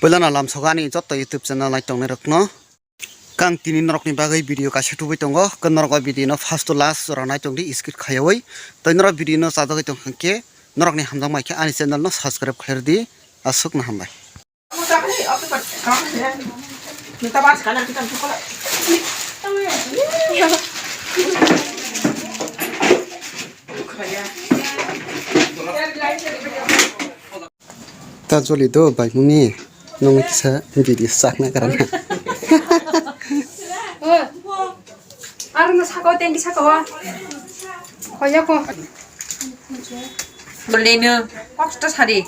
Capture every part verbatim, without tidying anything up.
Puilano lamsogo ani joto YouTube channel naitongnai rokno. Kang tini norokni bagwi video kaisa tubui tongo. Khe norok o video no first to last jora naitong di, skip khayawi. Tei norok video no chajagwi tong khe norokni hamjakma khe ani channel no subscribe khlai rwdi. Aswkno hambai. Ta joli do bai muni nong kisa bidi sakna karana. Arno sako tengki sako wa. Hoya ko. Bolino kosto sari.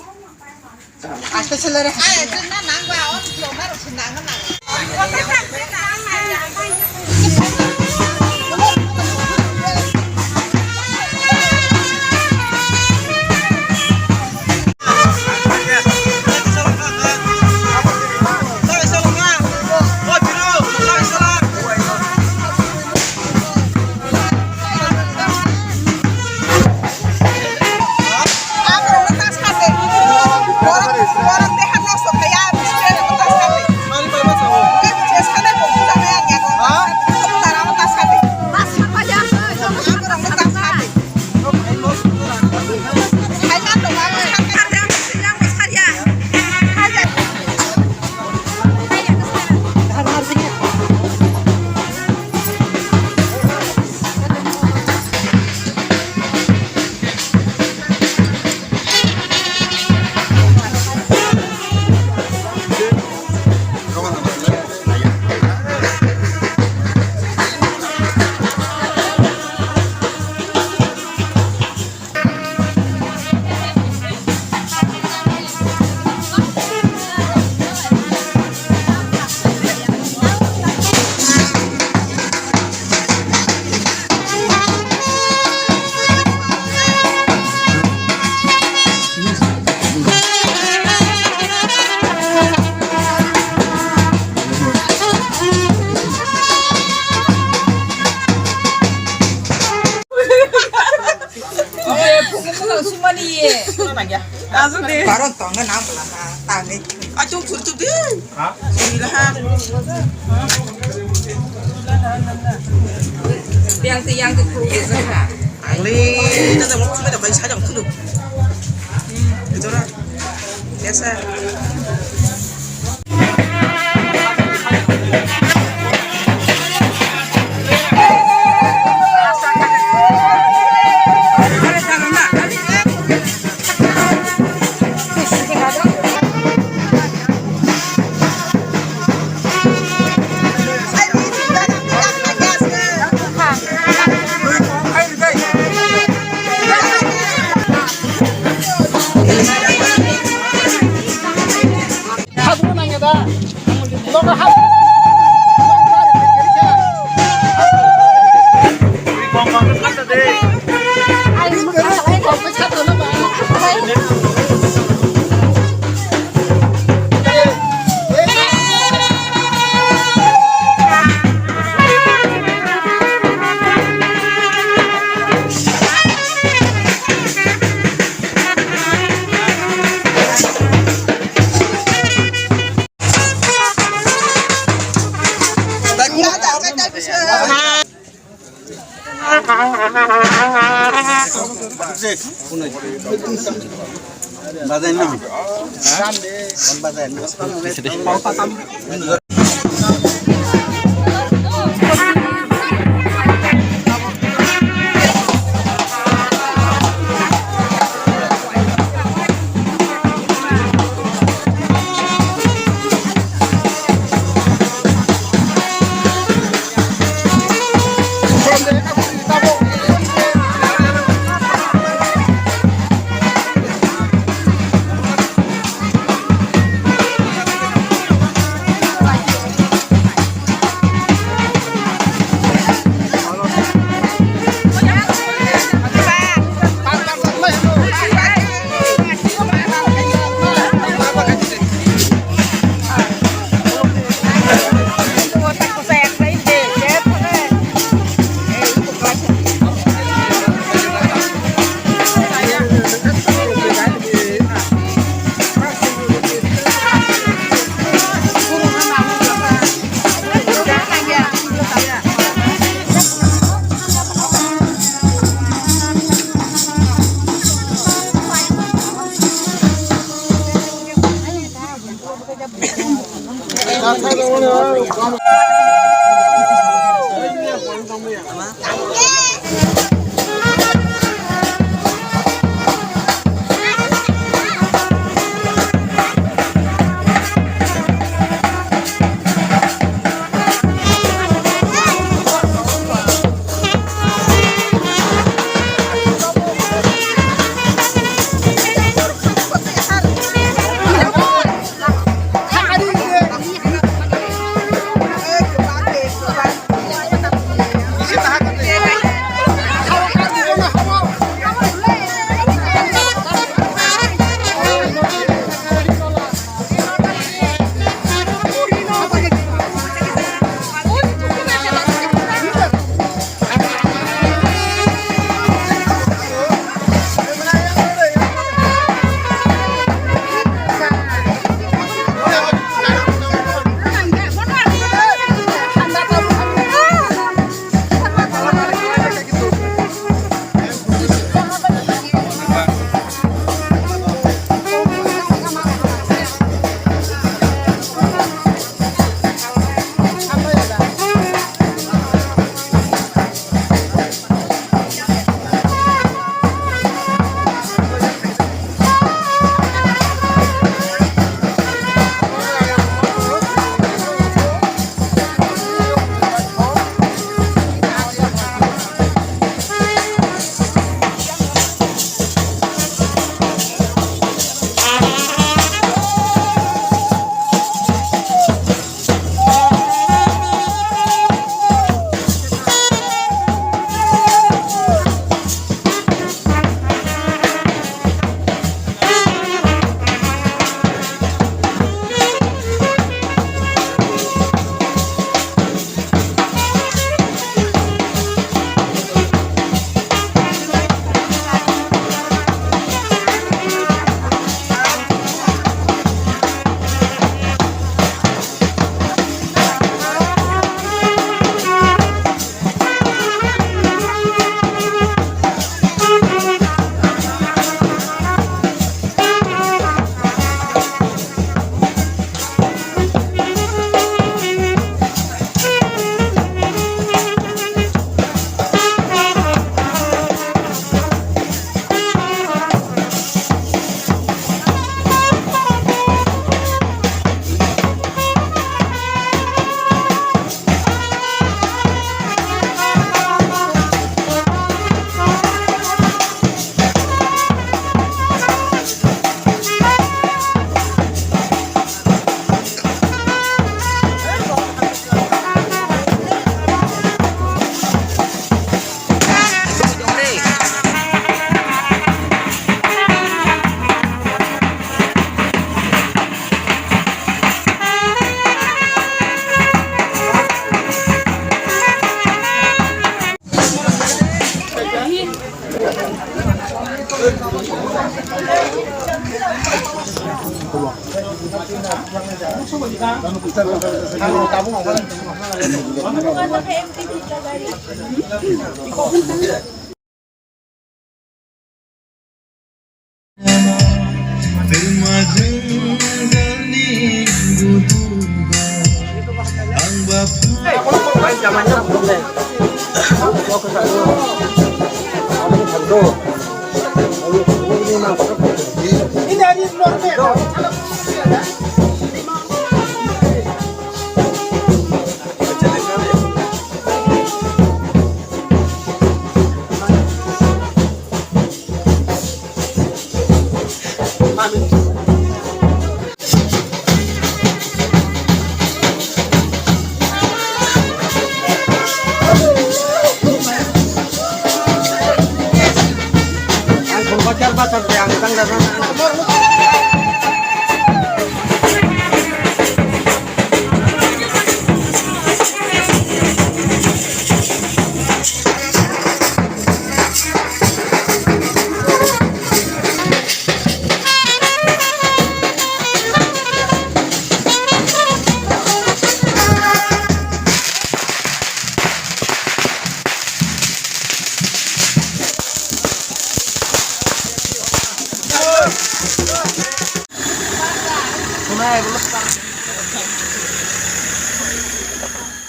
Asta selere. Sumani ye. Baron tonga nam pala ha, tangi. Achung chul chul di. Suri la ha. Yang ti yang ti khu ye sa ha. Angli, ta ta mo chuma da kai sa jang khulu. Jora. Yes sir.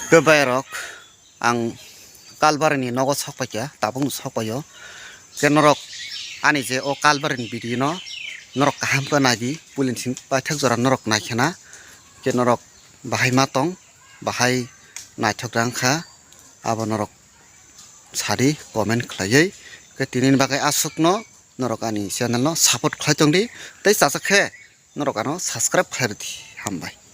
Khe bai rok, ang Kalbarini nogo sok paikha, tabukno sok paio. Khe norok ani je o Kalbarini video no norok kaham khe naidi, puilin sing paithak jora norok naikhena. Khe norok bahai ma tong, bahai naithok rang kha, abo norok sadi comment khlaiwi. Khe tinini bagwi aswkno norok ani channel no support khlai tongdi, tei chachak khe norok ano subscribe khlai rwdi. Hambai.